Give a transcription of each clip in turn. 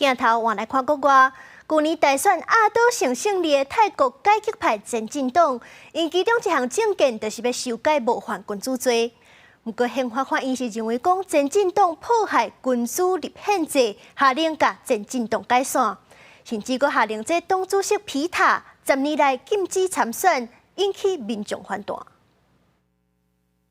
鏡頭換來看國外，舊年大選壓倒性勝利的泰國改革派前進黨，𪜶其中一項政見就是欲修改冒犯君主罪。毋過憲法法院是認為講前進黨破壞君主立憲制，下令共前進黨解散，甚至閣下令這黨主席皮塔10年內禁止參選，引起民眾反彈。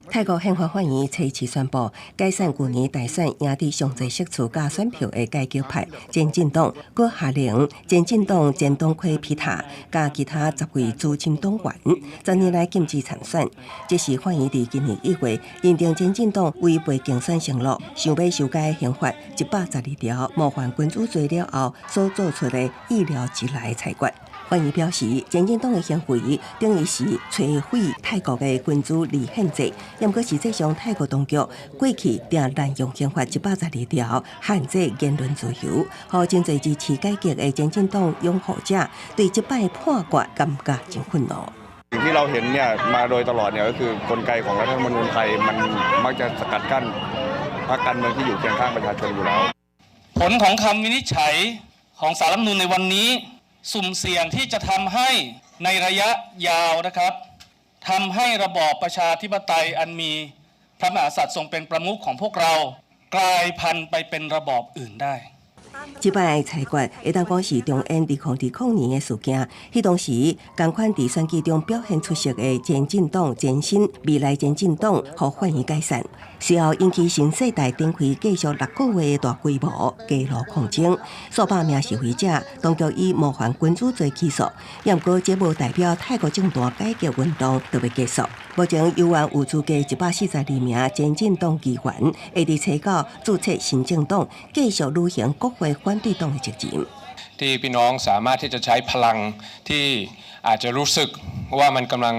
泰國憲法法院初七宣布解散舊年大選贏得上濟席次佮選票的改革派前進黨，閣下令前進黨前黨魁皮塔佮其他10位資深黨員十年內禁止參選。這是法院佇今年1月認定前進黨違背競選承諾，想欲修改憲法112條冒犯君主罪了後所做出的意料之內裁決。法院表示，前進黨的行為等於是摧毀泰國的君主立憲制，毋過實際上泰國當局過去定濫用憲法一百十二條限制言論自由，予真濟支持改革的前進黨擁護者對這擺判決感覺真憤怒。 สิ่งที่เราเห็นเนี่ยมาโดยตลอดเนี่ยก็คือกลไกของรัฐธรรมนูญไทยมันมักจะสกัดกั้นพรรคการเมืองที่อยู่เคียงข้างประชาชนอยู่แล้ว ผลของคำวินิจฉัยของศาลรัฐธรรมนูญในวันนี้ สุ่มเสี่ยงที่จะทำให้ในระยะยาวนะครับทำให้ระบอบประชาธิปไตยอันมีพระมหากษัตริย์ทรงเป็นประมุขของพวกเรากลายพันธุ์ไปเป็นระบอบอื่นได้這擺裁決會當講是重演2020年的事件。彼當時，仝款佇選舉中表現出色的前進黨前身未來前進黨，予法院解散。隨後引起新世代展開繼續6個月的大規模街路抗爭，數百名示威者當局以冒犯君主罪起訴，毋過這無代表泰國政壇改革運動就欲結束。目前猶原有資格142名前進黨議員會佇初九註冊新政黨，繼續履行國會反對黨的責任。 ที่พี่น้องสามารถที่จะใช้พลังที่อาจจะรู้สึกว่ามันกำลัง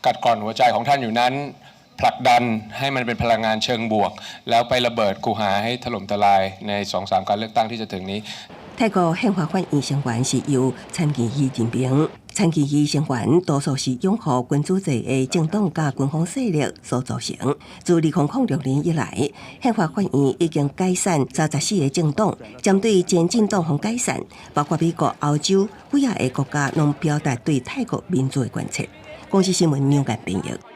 กัดกร่อนหัวใจของท่านอยู่นั้น ผลักดันให้มันเป็นพลังงานเชิงบวก แล้วไประเบิดคูหาให้ถล่มทลายใน2-3การเลือกตั้งที่จะถึงนี้ 泰國憲法法院成員是由參議院任命，參議院成員多數是擁護君主制的政黨佮軍方勢力所組成。自2006年以來，憲法法院已經解散34個政黨，針對前進黨予解散，包括美國、歐洲幾仔個國家攏表達對泰國民主的關切。公視新聞梁建編譯。